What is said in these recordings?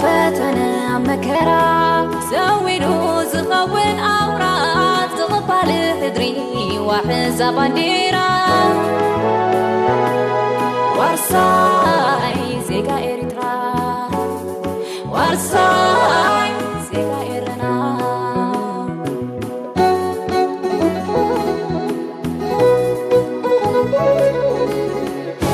ፈተነ ኣብ መከራ ሰዊዱ ዝኸውን ኣውራ ዝቕባል ህድሪ ዋሕዛ ባንዴራ ዋርሳይ ዜጋ ኤርትራ ዋርሳይ ዜጋ ኤረና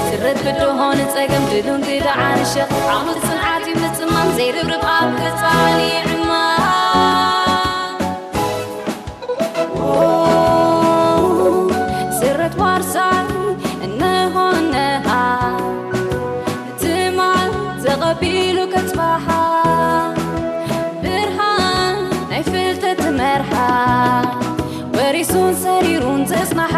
ስረት ብድሆ ንጸገም ድሉን ግዳዓን ሸኽ ዓውዲ ጽንዓት እዩ ምጽማም ዘይርብርብ ኣብ ቀጻሊ ዕማም ስረት ዋርሳይ እነሆ እነሃ ትማል ተቐቢሉ ከጽባሓ ብርሃን ናይ ፍልጠት መርሓ ወሪሱን ሰሪሩን ዘጽናሓ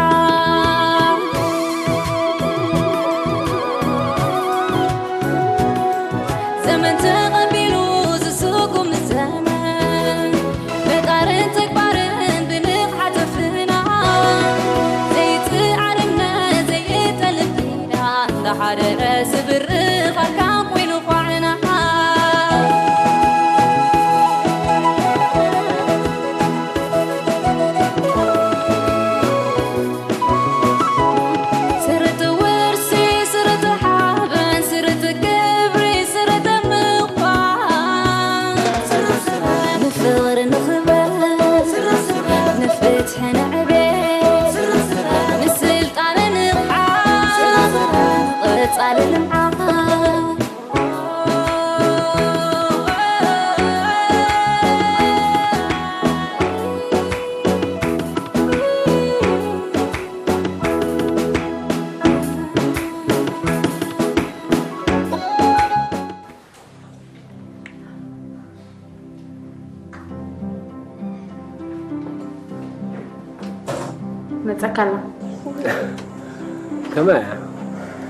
ዘመን ተቐቢሉ ዝስጉም ዘመን ፈጣርን ተግባርን ብንቕሓት ኣፍና ዘይጽዓር እምነት ዘይጠልብ ኪዳን እንዳሓደረ ዝብርኽ ኣርካን ኮይኑ ኳዕና ስርት ውርሲ ስርት ሓበን ስርት ክብሪ ስርት ምዃን ንፍቕሪ ንኽበር ንፍትሒ ንዕቤት ንስልጣነ ንቕዓት ንቐጻሊ ልምዓት መጸካ ኣላ። ከመይ እያ?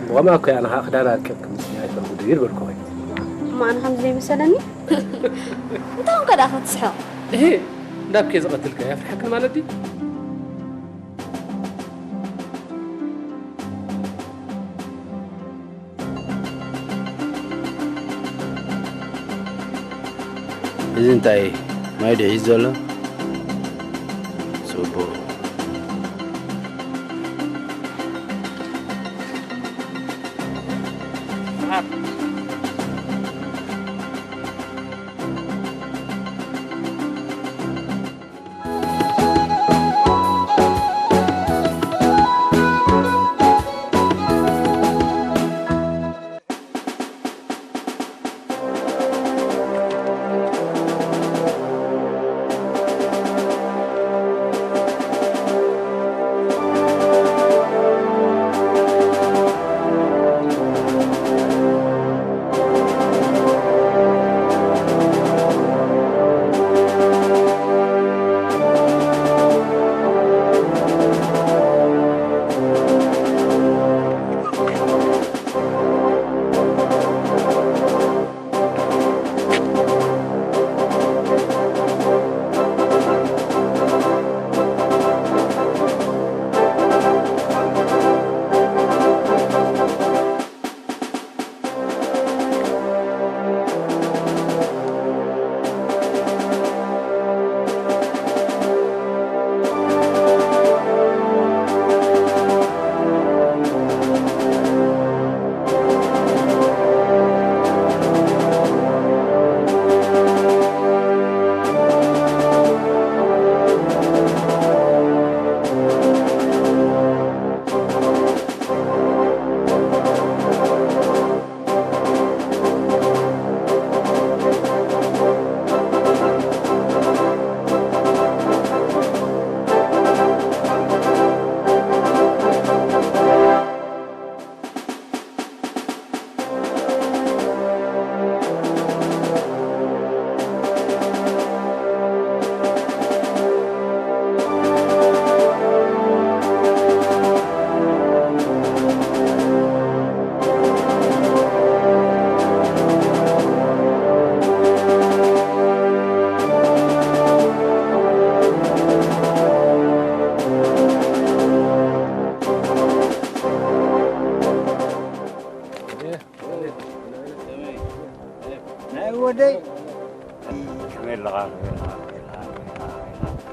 ብቐማ እኮ እያ ንኻ ክዳን ኣልቂቕ ክምስያ ይፈርጉ ድዩ ዝበልኩኺ። እሞ ኣነ ከምዚ ዘይመሰለኒ? እንታይ ኮንካ ደኣ ክትስሕቕ? እሄ፣ እንዳብኬ ዝቐትልካ የፍርሐክን ማለት ድዩ? እዚ እንታይ ማይ ድዩ ሒዙ ዘሎ? ጽቡቕ።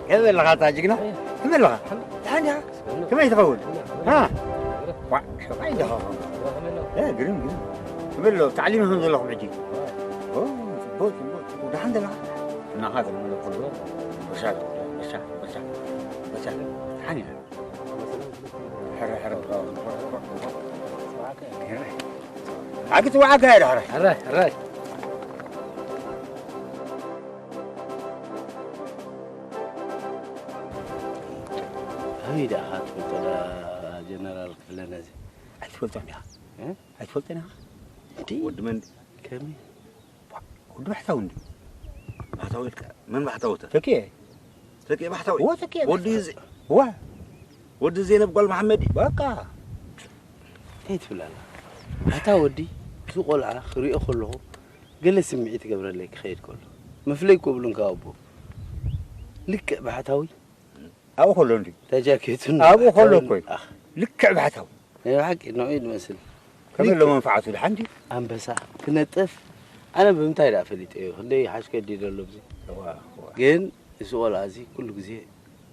ከመይ ኣለኻ ኣታ ጅግና? ከመይ ኣለኻ? ደሓን ዲኻ? ከመይ ትኸውን? ሃ? ዋዕ፣ ሰብኣይ ዲኻ? እ፣ ግርም፣ ግርም። ከመይ ኣሎ? ታዕሊም ከም ዘለኹም ሕጂ? ኦ፣ ጽቡቕ፣ ጽቡቕ፣ ጽቡቕ። ደሓን ዘለኻ? እናኻ ዘለኹ። በሻ፣ በሻ፣ በሻ፣ በሻ። ደሓን ኢኻ? ሕረ፣ ሕረ። ዓጊ ጽዋዓካ እየ፣ ሕረ። ሕረ፣ ሕረ። ከመይ ደኣ ትፈልጦ ዳ ጀነራል ክፍለ ነዚ? ኣይትፈልጦን ኢኻ? እ? ኣይትፈልጦን ኢኻ? እንዲ? ወዲ መን? ከመይ? ወዲ ባሕታዊ እንዲ? ባሕታዊ ኢልካ? መን ባሕታዊ እተ? ተኪኤ። ተኪኤ ባሕታዊ? እወ፣ ተኪኤ ወዲ ባሕታዊ። ዘ-፣ እወ። ወዲ ዜነብ ጓል መሓመድ እዩ። በቃ። እንታይ ትብል ኣላ? ኣታ ወዲ፣ እዚ ቆልዓ ክሪኦ ከለኹ ገለ ስምዒት ይገብረለይ ክኸይድ ከሎ። መፍለይ ክብሉን ካብ ኣቦ። ልክዕ ባሕታዊ። ኣብኡ ከሎ እንዲ? ተጃኬቱን ኣብኡ ከሎ ባሕታውን፣ እኮ እዩ። ኣኽ። ልክዕ ባሕታዊ። ናይ ብሓቂ ንዑ እዩ ዝመስል። ከመይ ኣሎ ልክዕ መንፍዓቱ ድሓን ድዩ? ኣንበሳ ክነጥፍ። ኣነ ብምንታይ ደኣ ፈሊጠዮ? ክንደይ ሓሽከዲ ዘሎ ብዚ። እዋ፣ እዋ። ግን እዚ ቆልዓ እዚ ኩሉ ግዜ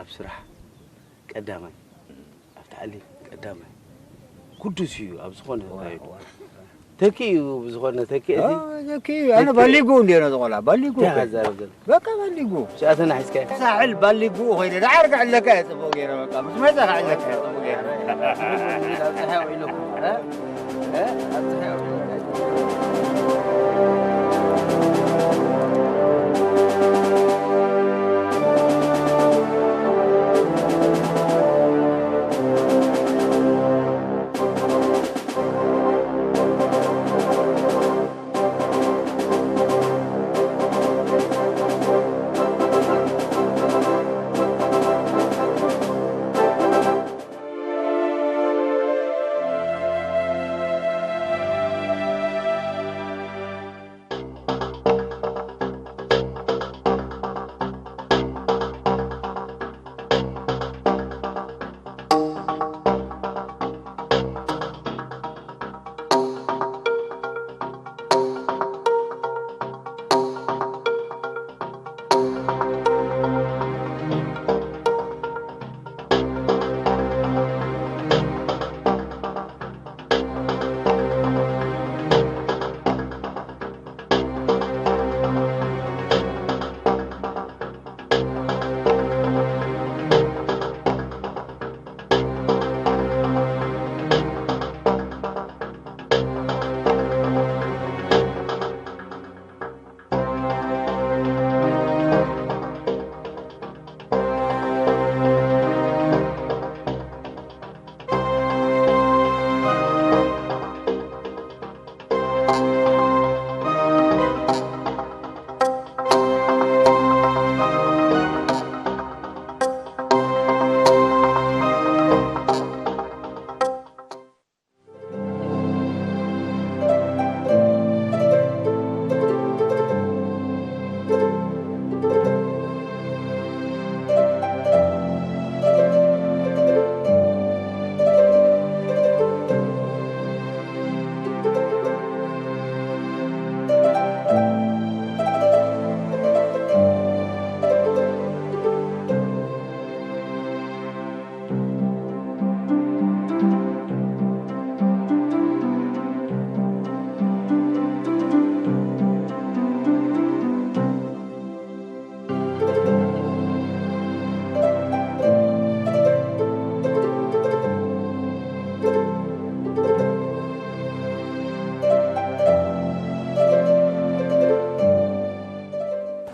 ኣብ ስራሕ ቀዳማይ፣ ኣብ ታዕሊም ቀዳማይ። ግዱስ እዩ ኣብ ዝኾነ እዋ፣ ካይዱ። እዋ። ተኪ እዩ ብዝኾነ ተኪ እቲ ኦ፣ ተኪ እዩ። ኣነ ተኪ ባሊጉ እንዲ ነዚ ቆልዓ፣ ባሊጉ። እንታይ እኮ። ከዛረብ ዘሎ? በቃ ባሊጉ። ሽኣተና ሒዝካዮ። ሳሕል ባሊጉ ኮይነ፣ ደሓር ክዕለካ እየ ጽቡቕ ገይረ፣ በቃ። ምስ መጸ ክዕለካ እየ ጽቡቕ ገይረ። ኣብ ጸሓይ ውዒለኩም፣ እ? እ? ኣብ ጸሓይ ውዒለኩም።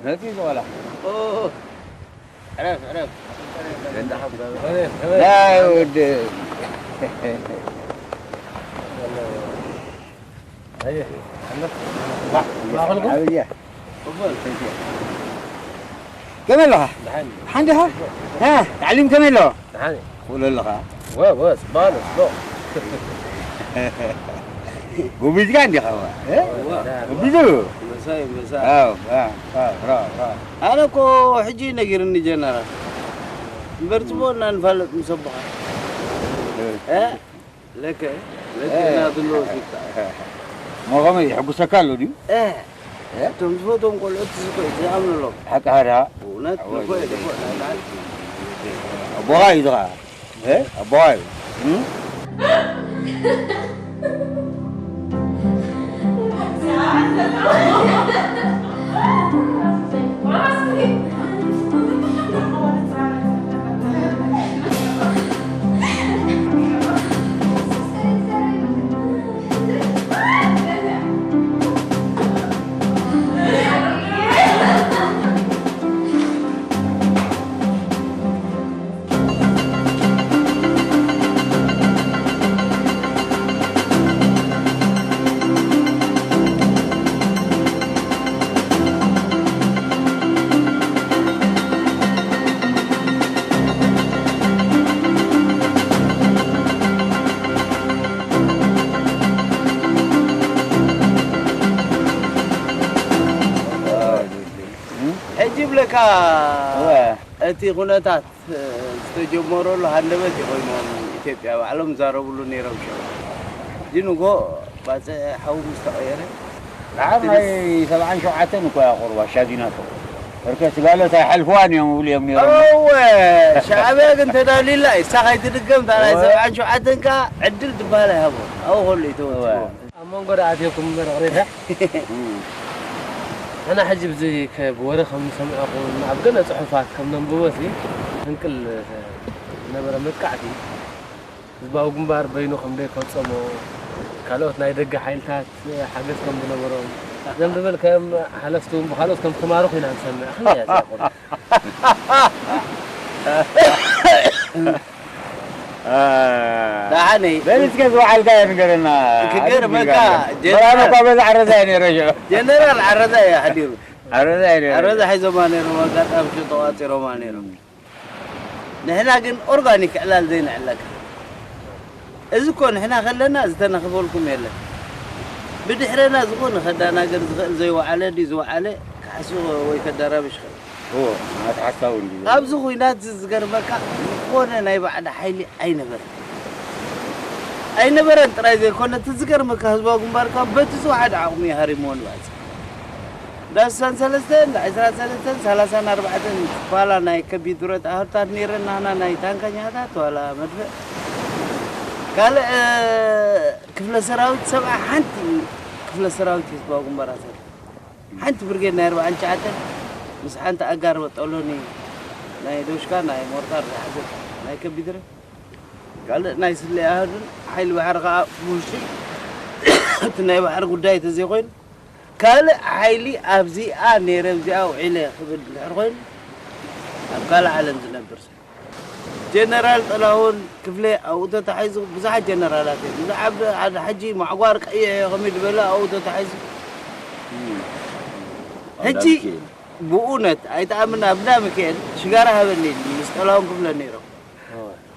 መጺ ዝቆላ። ኦ፣ ዕረፍ፣ ዕረፍ። ገንዳ ሓብዛ። ናይ ወዲ። ኣየ፣ ኣለ። ማ-፣ ማእኸልኩም? ዓብያ። እወ። ከመይ ኣለኻ? ደሓን። ደሓን ዲኻ? እ፣ ታዕሊም ከመይ ኣሎ? ደሓን። ክብሎ ኣለኻ? ወ-፣ ወ-፣ ጽባሎ፣ ጽቡቕ። ጎቢዝካ እንዲኻ፣ እ? እወ። ጎቢዙ? መሳይ፣ መሳይ። ኣው፣ ኣው፣ ኣው፣ ራ፣ ራ። ኣነ እኮ ሕጂ ነጊርኒ ጀነራል። እምበር ጽቡቕ እና ንፋለጥ ምስ ኣቦኻ። እ። እ? ለከ፣ ለከ እ። እና ዝሎ ሲካ። እ። ሞ ከመይ የሕጉሰካ ኣሎ ድዩ? እ። እቶም ዝፈትዎም ቆልዑት ዝኮ ዝኣምነሎም። ሓቂ ሃዳ። እውነት ንኮ ድፎ ናይ በዓል ኣቦኻ እዩ ዝኻ። ኣቦኻ እዩ። ሕጂ ብለካ እቲ ኩነታት ዝተጀመረሉ ሃንደበት ይኮይኖም ኢትዮጵያ ባዕሎም ዛረብሉ ነይሮም ሽዑ። ሕጂ ንጎ ባፅዕ ሓው ምስ ተቐየረ ንዓብ ናይ ሰብዓን ሸውዓተን እኮ እያ ቁርባ ሻዲናቶ እርከ ስጋለት ኣይሓልፍዋን እዮም ይብሉ እዮም ነይሮም። እወ ሻዕብያ ግን ተዳልዩላ እዩ። እሳ ከይትድገም እታ ናይ ሰብዓን ሸውዓተን ከዓ ዕድል ትበሃል ኣይሃቦ ኣብኡ ከሎ እዩ ተወፅዎ። ኣብ መንጎ ደኣ ኣትየኩም እምበር ቅሬታ ኣና ሕጂ ብዚ ከ ብወረ ከም ንሰምዖ ኹን ኣብ ገለ ጽሑፋት ከም ነንብቦ ሲ ፍንቅል ነበረ መጥቃዕቲ ህዝባዊ ግንባር በይኑ ከም ደይፈጸሞ ካልኦት ናይ ደገ ሓይልታት ሓገዝ ከም ዝነበሮም ዘንብበል ከም ሓለፍቲ እውን ብካልኦት ከም ዝተማረኹ ኢና ንሰምዕ። ከመይ እያ እዚኣ ቁርብ? ደሓነይ በል እስከ ዝወዓልካዮ ንገረና። ክገርመካ፣ ጀነራል በራኖ እኳ በዛ ዓረዛ እየ ነይረ ሽዑ። ጀነራል ዓረዛ እየ ሓዲሩ። ዓረዛ እየ ነይረ። ዓረዛ ሒዞማ ነይሮም፣ ኣጋጣሚ ሽዑ ተቋፂሮማ ነይሮም። ንሕና ግን ኦርጋኒክ ዕላል ዘይንዕለካ። እዚ እኮ ንሕና ከለና ዝተነኽፈልኩም የለን። ብድሕረና ዝኾነ ከዳናገር ዝኽእል ዘይወዓለ ድዩ ዝወዓለ ክሓስቦ ወይ ከዳራብሽ ይኽእል። እዎ፣ ኣትሓሳቡ እንድዩ። ኣብዚ ኹናት እዚ ዝገርመካ ዝኾነ ናይ ባዕዳ ሓይሊ ኣይነበረን። ኣይነበረን ጥራይ ዘይኮነ፣ እቲ ዝገርመካ ህዝባዊ ግንባር ከኣ በቲ ዝወሓደ ዓቕሚ እዩ ሃሪምዎ ንባዕፂ። እንዳ ስሳን ሰለስተን፣ እንዳ ዕስራን ሰለስተን፣ ሰላሳን ኣርባዕተን ፋላ ናይ ከቢድ ብረት ኣህርታት ነይረን ናህና ናይ ታንከኛታት ዋላ መድፍዕ። ካልእ ክፍለ ሰራዊት ሰብዓ ሓንቲ ክፍለ ሰራዊት ህዝባዊ ግንባር ኣሰር ሓንቲ ብርጌድ ናይ ኣርባዓን ትሽዓተን ምስ ሓንቲ ኣጋር በጠሎኒ ናይ ዶሽካ ናይ ሞርታር ዝሓዘት ናይ ከቢድረ ካልእ ናይ ስለ ኣሃዱን ሓይሊ ባሕሪ ከዓ ብውሽጢ እቲ ናይ ባሕሪ ጉዳይ ተዘይኮይኑ ካልእ ሓይሊ ኣብዚኣ ነይረ ኣብዚኣ ውዒለ ክብል እንድሕር ኮይኑ ኣብ ካልእ ዓለም ዝነብር ሰብ ጀነራል ጥላሁን ክፍለ ኣብኡ ተታሒዙ ብዙሓት ጀነራላት እዮም። እዚ ዓቢ ሓደ ሕጂ ማዕጓር ቀይሕ እየ ከመይ ዝበለ ኣብኡ ተታሒዙ ሕጂ ብእውነት ኣይተኣምና ብዳ ሚካኤል ሽጋራ ሃበኒ ኢሉ ምስ ጥላሁን ክፍለ ነይሮም።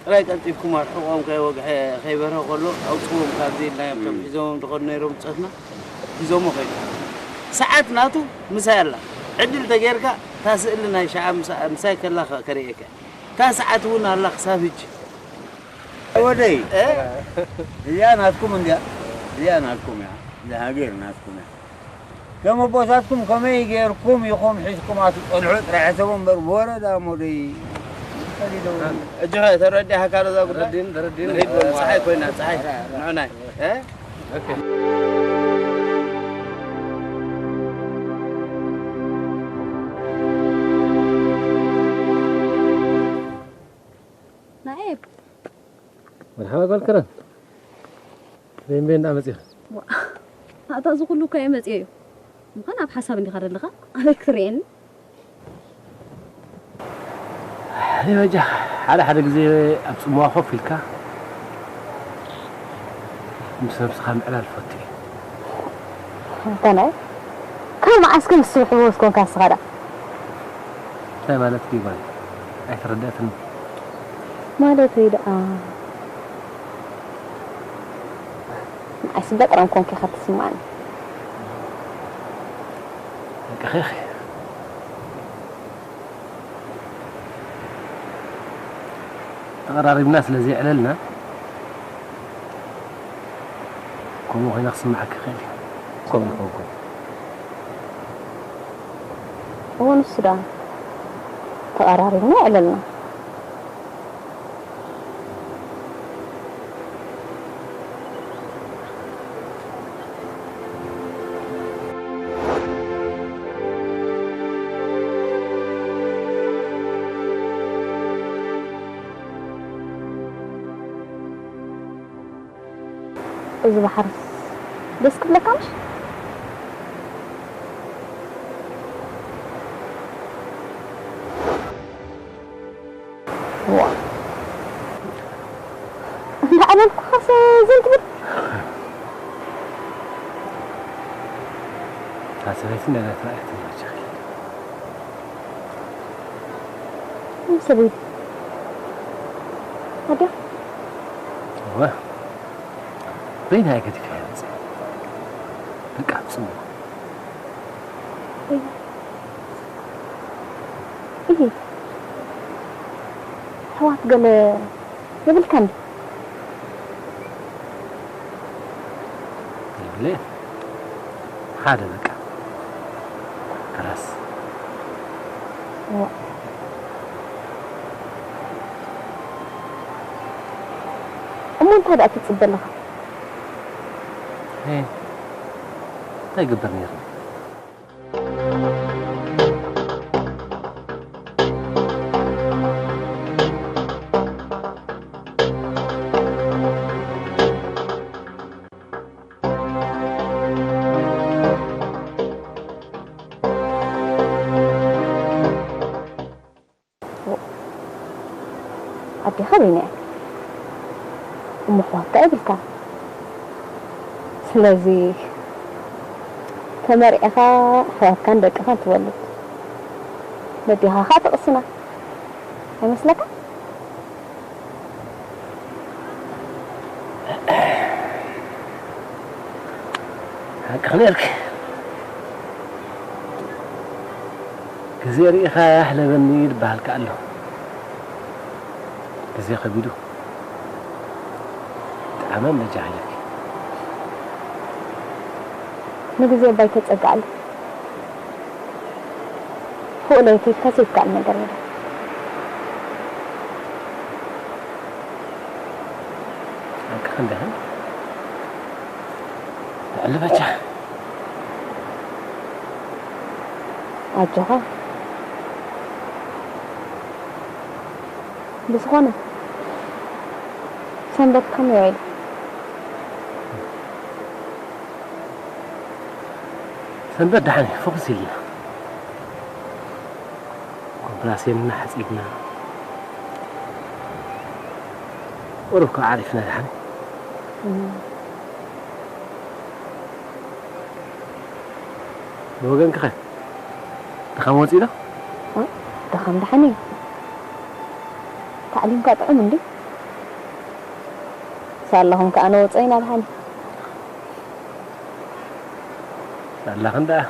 ጥራይ ቀልጢፍኩም ኣርሕቖም ከይወግሐ ከይበርሀ ከሎ ኣውፅዎም ካብዚ ኢልናዮም እቶም ሒዞሞም ዝኸዱ ነይሮም ብፆትና ሒዞሞ ከይዱ። ሰዓት ናቱ ምሳይ ኣላ ዕድል ተጌርካ እታ ስእሊ ናይ ሸዓ ምሳይ ከላ ከርእየካ እታ ሰዓት እውን ኣላ ክሳብ ህጂ። ወደይ እ? እዚኣ ናትኩም እንድያ እዚኣ ናትኩም እያ እዛ ሃገር ናትኩም እያ። ከም ኣቦታትኩም ከመይ ጌርኩም ኢኹም ሒዝኩም ኣትጸንሑ ጥራሕ ሕሰቡ እምበር ብወረዳ ሞደይ ሰዲደው። እጅኸ ተረዲእካ ዶ እዛ ጉዳይ? ተረዲን ተረዲን ንሂድ በሉ። ፀሓይ ኮይና ፀሓይ ንዑናይ እ? ናኤብ መርሓባ ጓል ከረን። በይን በይን ደኣ መጺኺ። ዋ፣ ኣታ እዚ ኩሉ እኮ እየ መጺኤዮ። ምዃን ኣብ ሓሳብ እንዲኻ ዘለኻ? ኣበይ ክትርእየኒ? ኣይ በጃኻ፣ ሓደ ሓደ ግዜ ኣብ ጽምዋ ኮፍ ኢልካ ምስ ነብስኻ ምዕላል ፈቱ እዩ። እንተናይ ካብ መዓስከ ምስ ስብሒ ወስ ኮንካ ንስኻ ደኣ? እንታይ ማለት ድዩ ጓል? ኣይተረድኣትኒ። ማለተይ ደኣ ንዓይ ስበጥራን ኮንኪ ኢኻ ትስምዓኒ። በቃ ኸኸ። ተቐራሪብና ስለ ዘየዕለልና፣ ከምኡ ኮይና ክስምዓካ ይኽእል እዩ። ከምኡ ይኸውን። እወ፣ ንሱ ደኣ ተቐራሪብና የዕለልና። እዚ ባሕርስ ደስ ክብለካ ምሽ? ዋ። እንዳዕለልኩኻስ ዝን ትብል? እታ ሰበይቲ እንዳዳተራእየት ትመቸኺ። እም ሰበይቲ። ኣድያ? እወ። በይናይ ገዲፈያ መፅእ። በቃ፣ ብፅቡቕ። እሂ። ኣሕዋት ገለ የብልካን ድዩ? የብለይን። ሓደ በቃ። ከላስ። እዋ። እሞ እንታይ ደኣ ትጽበ ኣለኻ? ሄ፣ እንታይ ይግበር ነይሩ? ኣዴኻ በይና እያ። እሞ ኣሕዋትካ የብልካ። ስለዚ ተመርዒኻ ኣሕዋትካን ደቅኻን ትወልድ። ነዴኻ ኸኣ ትቕስና። ኣይመስለካ? ሓቅኺ ነርኪ። ግዜ ርኢኻ ሕለበኒ ይበሃል ከኣ ኣሎ። ግዜ ከቢዱ። ይጥዓመን በጃ ሓይለኪ። ንግዜ እባ ኣይተጸግዓሉ። ፉእ ለይቲ ኢልካ ዘይከኣል ነገር የለን። ሓቅኺ እንዲኺ። ልዕሊ በጃ። ኣጆኻ። ብዝኾነ፣ ሰንበት ከመይ ውዒሉ? ሰንበት ደሓን እዩ፣ ፍኹስ ኢልና። ኮምፕላሴንና ሓጺብና፣ ቁሩብ ከዓ ዓሪፍና ደሓን። እም። ብወገንኪ ኸ? ድኻም ወፂኡ ዶ? እ፣ ድኻም ደሓን እዩ። ታዕሊምካ ጥዑም እንዲ? ሳላኹም ከዓ ንወፀ ኢና ደሓን። ሳላኽን ደኣ።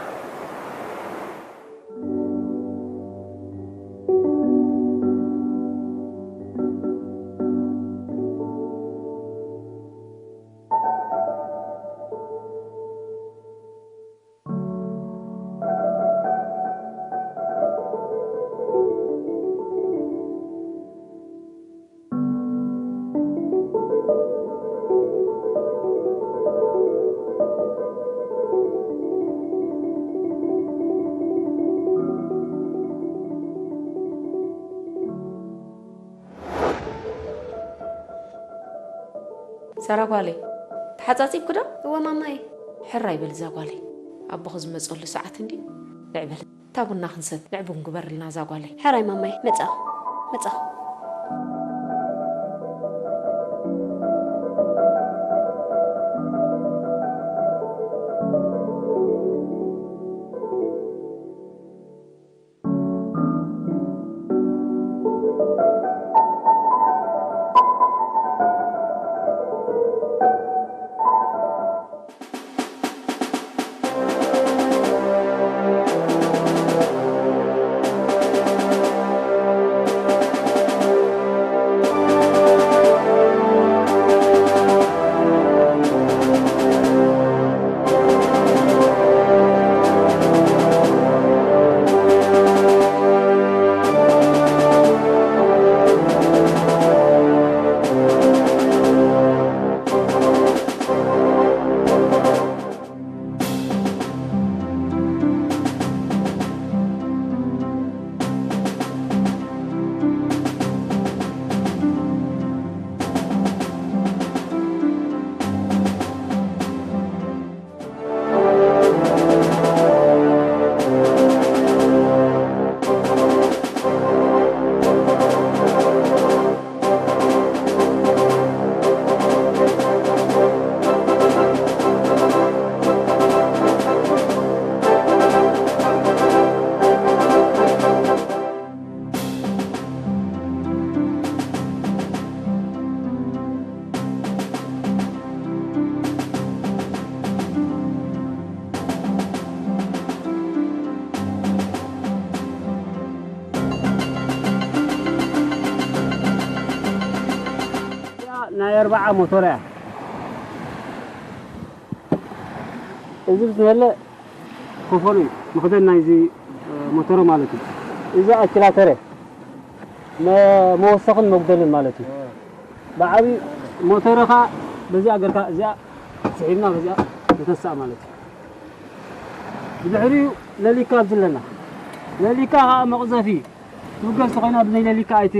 ሳራ ጓለይ፣ ተሓጻጺብኪ ዶ? እወ ማማይ። ሕራይ በሊ እዛ ጓለይ፣ ኣቦኺ ዝመጸሉ ሰዓት እንድዩ። ንዕበል፣ እታ ቡና ክንሰቲ፣ ንዕቡን ግበርልና እዛ ጓለይ። ሕራይ ማማይ፣ መጻኹ፣ መጻኹ። ኣርባዓ ሞተር እያ። እዚ ብዝበለ ክፈሉ እዩ። መኽደን ናይዚ፣ እ፣ ሞተር ማለት እዩ። እዚ ኣክሲላተር እያ። መ-፣ መወሰኽን መጉደልን ማለት እዩ። ብዓብዩ ሞተርኻ በዚኣ ገርካ እዚኣ ስሒብና በዚኣ ንተሳእ ማለት እዩ። ብድሕሪኡ ለሊካ ኣብዚ ኣለና። ለሊካ ከዓ መቕዘፊ ትብገስ ኮይና ብዘይ ለሊካ ኣይቲ-፣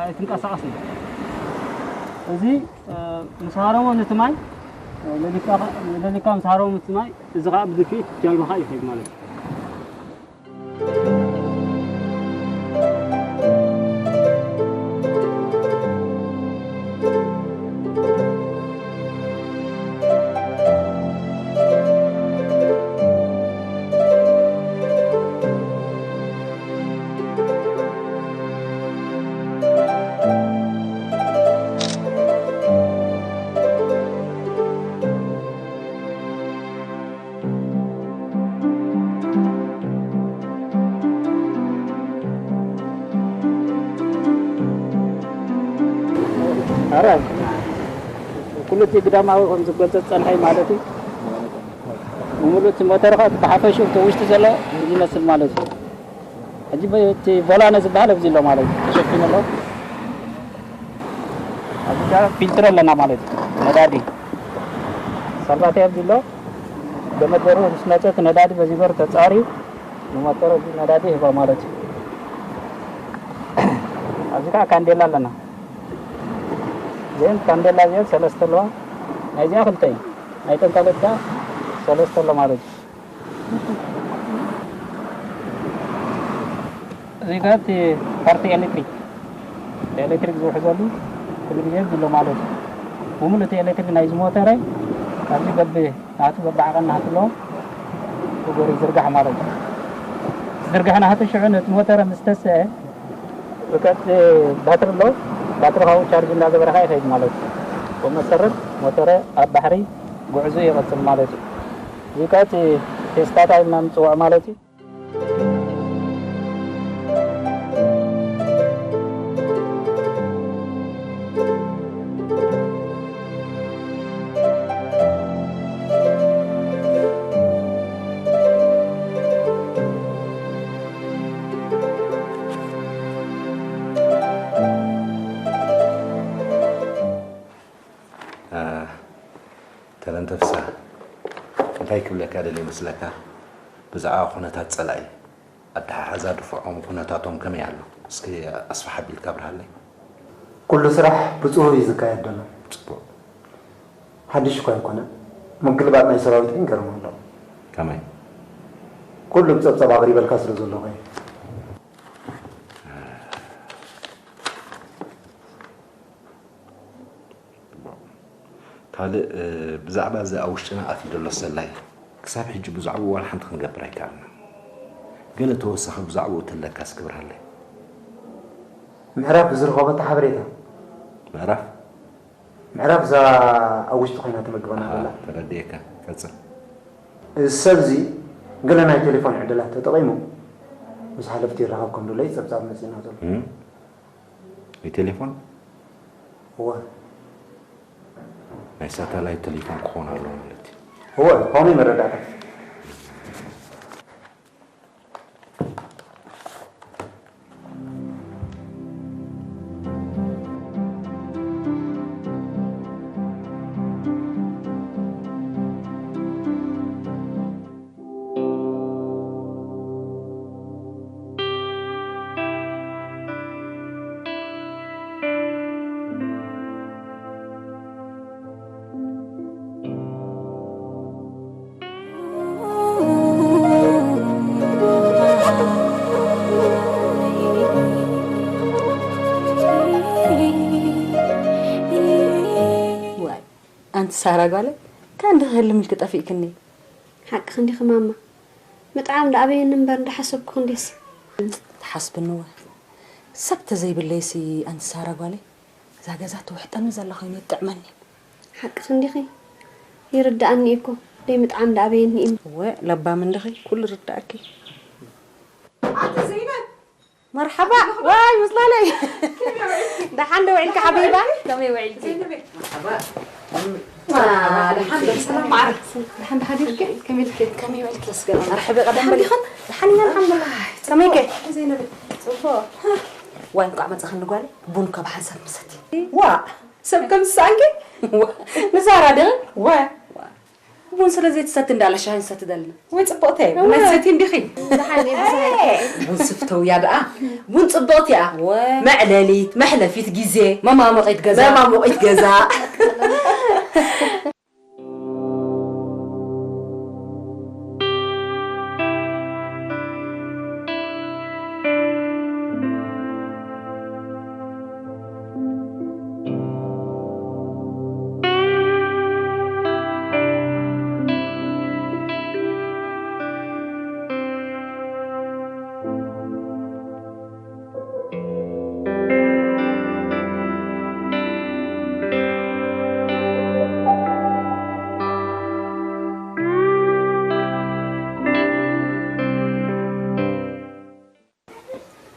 ኣይትንቀሳቐስን። እዚ፣ እ፣ ምስ ሃረሞ ነቲ ማይ፣ እ፣ ለሊካ፣ ለሊካ ምስ ሃረሞ ነቲ ማይ፣ እዚ ከዓ ብድፍኢት ጃልባኻ ይኸይድ ማለት እዩ። ኣረ፣ ኩሉ እቲ ግዳማዊ ከም ዝጎንጸ ዝጸንሐ እዩ ማለት እዩ። ብምሉእ እቲ ሞተር ኸኣ እቲ ብሓፈሽኡ እቲ ውሽጢ ዘሎ ከምዚ ይመስል ማለት እዩ። ሕጂ ብ-፣ እቲ ቮላነ ዝበሃል ኣብዚ ኣሎ ማለት እዩ። ተሸፊኑ ኣሎ። ኣብዚ ከኣ ፊልትር ኣለና ማለት እዩ። ነዳዲ። ሳልቫቴ ኣብዚ ኣሎ። ገመድ ገይሩ ምስ መጸ እቲ ነዳዲ በዚ ገይሩ ተጻርዩ ንሞተር እዚ ነዳዲ ይህባ ማለት እዩ። ኣብዚ ከኣ ካንዴላ ኣለና። እዚአን ካንዴላ እዚአን ሰለስተ ኣለዋ። ናይዚኣ ክልተ እዩ። ናይተን ካልኦት ከኣ ሰለስተ ኣሎ ማለት እዩ። እዚ ከኣ እቲ ፓርቲ ኤሌክትሪክ፣ ኤሌክትሪክ ዝውሕዘሉ ኩሉ ግዜ ዝሎ ማለት እዩ። ብምሉእ እቲ ኤሌክትሪክ ናይዚ ሞተረ ኣብዚ በብ ናቱ በብዓቐን ናቱ ኣለዎ። ብጎሪ ዝርጋሕ ማለት እዩ። ዝርጋሕ ናቱ ሽዑ ነቲ ሞተረ ምስ ተስአ፣ ብቀጥ ባትሪ ኣሎ። ባትሪ ካብኡ ቻርጅ እንዳገበረ ከኣ ይኸይድ ማለት እዩ። ብኡ መሰረት ሞተረ ኣብ ባሕሪ ጉዕዞ ይቐጽል ማለት እዩ። እዚ ከኣ እቲ ፌስታ ታይም ኢና ንጽውዖ ማለት እዩ። እ፣ ተረንተ ፍስሃ፣ እንታይ ክብለካ ደልየ መስለካ? ብዛዕባ ኩነታት ጸላኢ፣ ኣተሓሕዛ ድፍዖም፣ ኩነታቶም ከመይ ኣሎ? እስኪ ኣስፍሕ ኣቢልካ ኣብርሃለይ። ኩሉ ስራሕ ብጽሁፍ እዩ ዝካየድ ዘሎ። ጽቡቕ። ሓድሽ እኳ ኣይኮነን። ምግልባጥ ናይ ሰራዊት ግን ገርም ኣሎ። ከመይ? ኩሉ ብጸብጻብ ኣቕሪበልካ ስለ ዘለኹ እየ። ካልእ፣ እ፣ ብዛዕባ እዚ ኣብ ውሽጥና ኣትዩ ዘሎ ሰላይ ክሳብ ሕጂ ብዛዕባኡ ዋላ ሓንቲ ክንገብር ኣይከኣልናን። ገለ ተወሳኺ ብዛዕባኡ ተለካስ ክብርሃለይ። ምዕራፍ ብዝረኸበቶ ሓበሬታ። ምዕራፍ? ምዕራፍ እዛ ኣብ ውሽጢ ኮይና ትምግበና ኣሃ፣ ዘላ። ተረዲኤካ። ቀጽል። እዚ ሰብ እዚ ገለ ናይ ቴሌፎን ዕድላት ተጠቒሙ ምስ ሓለፍቲ ይራኸብ ከም ዘሎ እዩ ጸብጻብ መጺእና ዘሎ። እም? ናይ ቴሌፎን? እወ። ናይ ሳተላይት ቴሌፎን ክኸውን ኣለዎ ማለት እዩ። እወ፣ ከምኡ እዩ መረዳእታ። ዋይ፣ ኣንቲ ሳራ ጓለይ፣ ካን ድኺ ህልም ኢልኪ ጠፊእክኒ? ሓቅኺ እንዲኺ ማማ። ምጥዓም ደኣ ኣበየኒ እምበር እንዳሓሰብኩ ክንዴስ። ትሓስብኒ እወ። ሰብ ተዘይብለይሲ ኣንቲ ሳራ ጓለይ፣ እዛ ገዛ ትውሕጠኒ ዘላ ኮይኑ ይጥዕመኒ። ሓቅኺ እንዲኺ። ይርድኣኒ እዩ እኮ። ደይ ምጥዓም ደኣ ኣበየኒ እዩ። እወ፣ ለባም እንዲኺ፣ ኩሉ ይርድኣኪ። ኣቲ ዘይነብ! መርሓባ። ዋይ፣ ምስላለይ። ደሓን ዶ ውዒልካ ሓቢባ? ከመይ ውዒልኪ? መርሓባ። ደሓን ዶ? ሰላም ማዕረ። ደሓን ሓቢብኪ? ከመይ ኢልኪ? ከመይ ውዒልኪ? መስገን። መርሓባ፣ ቀደም በሊ። ደሓን ኢና፣ ኣልሓምዱሊላህ። ከመይ ከ? ዘይነበ። ጽቡቕ። ዋይ፣ እንኳዕ መጻኽኒ ጓለይ። ቡን ካብ ሓንሳብ ምሰቲ። ዋ፣ ሰብ ከም ዝሰኣንኪ? ዋ። ንዛራ ዶ? ዋ። ቡን ስለ ዘይትሰቲ እንዳለ ሻሂ ንሰቲ ደልና። ወይ ጽቡቕተይ፣ እወ። ቡን ኣይትሰቲ እንዲኺ? ደሓን እየ፣ ብዙሕ ኣይኮንኩን። ቡን ስፍተውያ ደኣ። ቡን ጽቡቕቲ እያ። እወ። መዕለሊት፣ መሕለፊት ግዜ። መማሞቒት ገዛ። መማሞቒት ገዛ።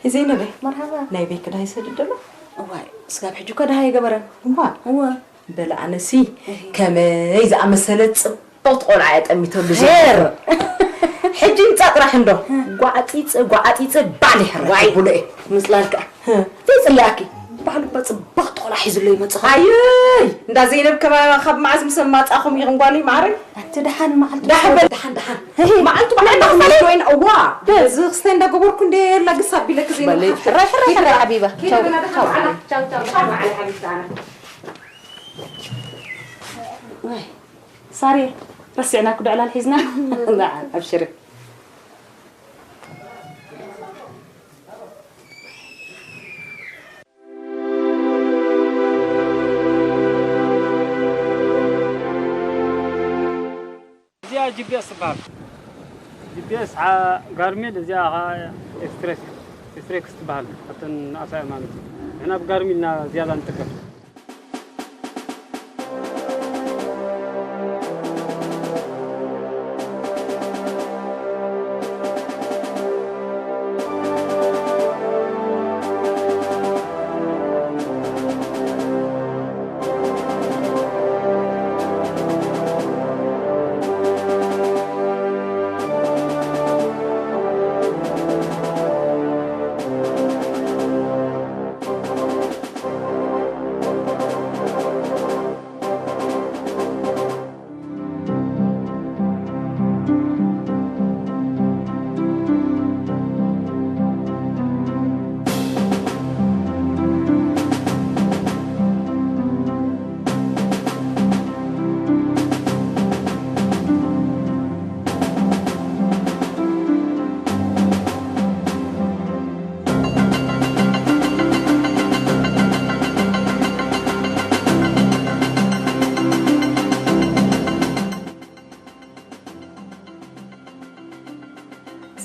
ሂዘይ ነበይ። መርሃባ። ናይ ቤት ክዳይ ሰድድ ደሎ? እዋይ፣ ስጋብ ሕጂ እኮ ደሃ ኣይገበረን። እዋ። እዋ። በለ ኣነሲ እህ። ከመይ ዝኣመሰለ ጽብቕቲ ቆልዓ እየ ጠሚተሉ ሄር። ዘሎ። ሕጂ ይምጻእ ጥራሕ እንዶ። እ። ጓዕጺጽ፣ ጓዕጺጽ ባል ይሕረክ ዋይ። ብሎ እየ። ምስላልካ። እ። ዘይጽልያኪ። ባዕሉ እባ ጽብቕቲ ቆልዓ ሒዙሎ ይመጽእ። ኣየይ፣ እንዳ ዘይነብ ከባ-፣ ካብ መዓዝ ምስ ኣማጻኹም ኢኹም ጓለይ ማዕረይ? ኣቲ ደሓን መዓልቲ ደሓን በል፣ ደሓን፣ ደሓን። ህሂ። መዓልቱ በዓል ንዕባኽ በለይ። ኮይን፣ እዋ። በል። እዚ ክስተ እንዳገበርኩ እንደ የላ ግስ ኣቢለክ ዘይነ በለይ። ሓፍተይ። ሕራይ፣ ሕራይ፣ ኪድ ሕራይ፣ በላ ሓቢባ። ቻው፣ ቻው፣ ቻው፣ ቻው፣ ቻው። በዓል ሓቢብቲ ኣነ። ዋይ፣ ሳሪ፣ ረሲዕናኪ ዶ ዕላል ሒዝና? ደሓን፣ ኣብሽሪ። እዚኣ ጂ ፒ ኤስ ትበሃል። ጂ ፒ ኤስ ዓ-፣ ጋርሚል፣ እዚኣ ኸዓ ኤክስትሬክ-፣ ኤክስትሬክስ ትበሃል። ካብተን ንኣሳ እያ ማለት እዩ። ንሕና ብጋርሚል ኢና ዝያዳ ንጥቀም።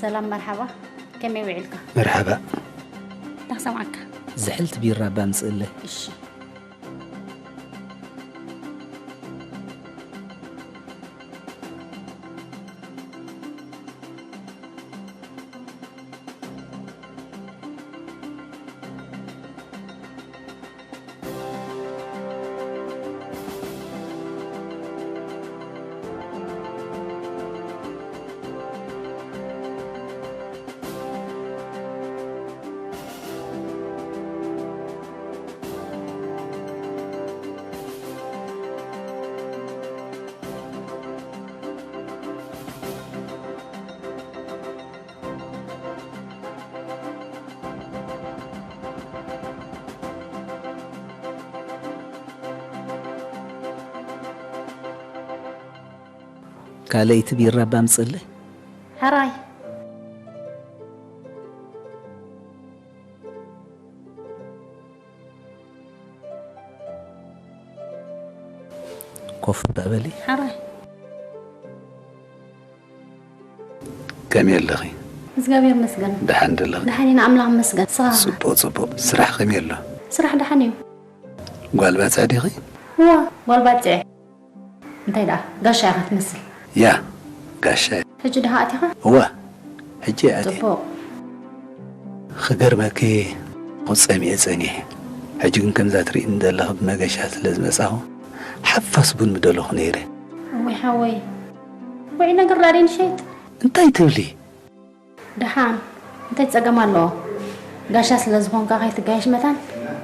ሰላም፣ መርሓባ። ከመይ ውዒልካ? መርሓባ። እንታይ ክሰምዓካ? ዝሕልቲ ቢራ እባ ኣምጽእለይ። እሺ። ካልኣይቲ ቢራ እባ ኣምጽእለይ። ሕራይ። ኮፍ እባ በሊ። ሕራይ። ከመይ ኣለኺ? እግዚኣብሔር ይመስገን። ደሓን ዶ ኣለኺ? ደሓን ኢና፣ ኣምላኽ ይመስገን። ንስኻ? ጽቡቕ፣ ጽቡቕ። ስራሕ ከመይ ኣሎ? ስራሕ ደሓን እዩ። ጓል ባጽዕ ዲኺ? እዋ፣ ጓል ባጽዕ። እንታይ ደኣ፣ ጋሻ ኢኻ ትመስል። ያ፣ ጋሻ እየ። ሕጂ ደኣ ኣቲኻ? እዋ፣ ሕጂ እየ ኣትየ። ጽቡቕ። ክገርመኪ፣ ቁጸም እየ ጸኒሐ። ሕጂ ግን ከምዛ ትርእይኒ ዘለኺ ብመገሻ ስለ ዝመጻኹ፣ ሓፋስ ቡን ምደለኹ ነይረ። እወይ ሓወይ፣ ውዑይ ነገር ዳኣ ደይንሸይጥ። እንታይ ትብሊ? ደሓን፣ እንታይ ጸገም ኣለዎ? ጋሻ ስለ ዝኾንካ ከይትጋየሽ መታን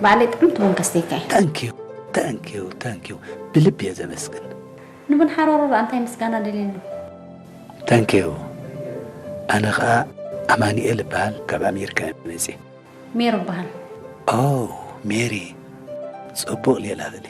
ባዕለይ ጥዕምቲ ቡን ከስተይካ እየ። ታንኪዩ፣ ታንኪዩ፣ ታንኪዩ። ብልቢ እየ ዘመስግን። ንቡን ሓሮሮ ደኣ እንታይ ምስጋና ደልየሉ? ታንኪዩ። ኣነ ኸኣ ኣማኑኤል እበሃል፣ ካብ ኣሜሪካ እየ መጺእ። ሜሪ እበሃል። ኦ፣ ሜሪ። ጽቡቕ ሌላ በሊ።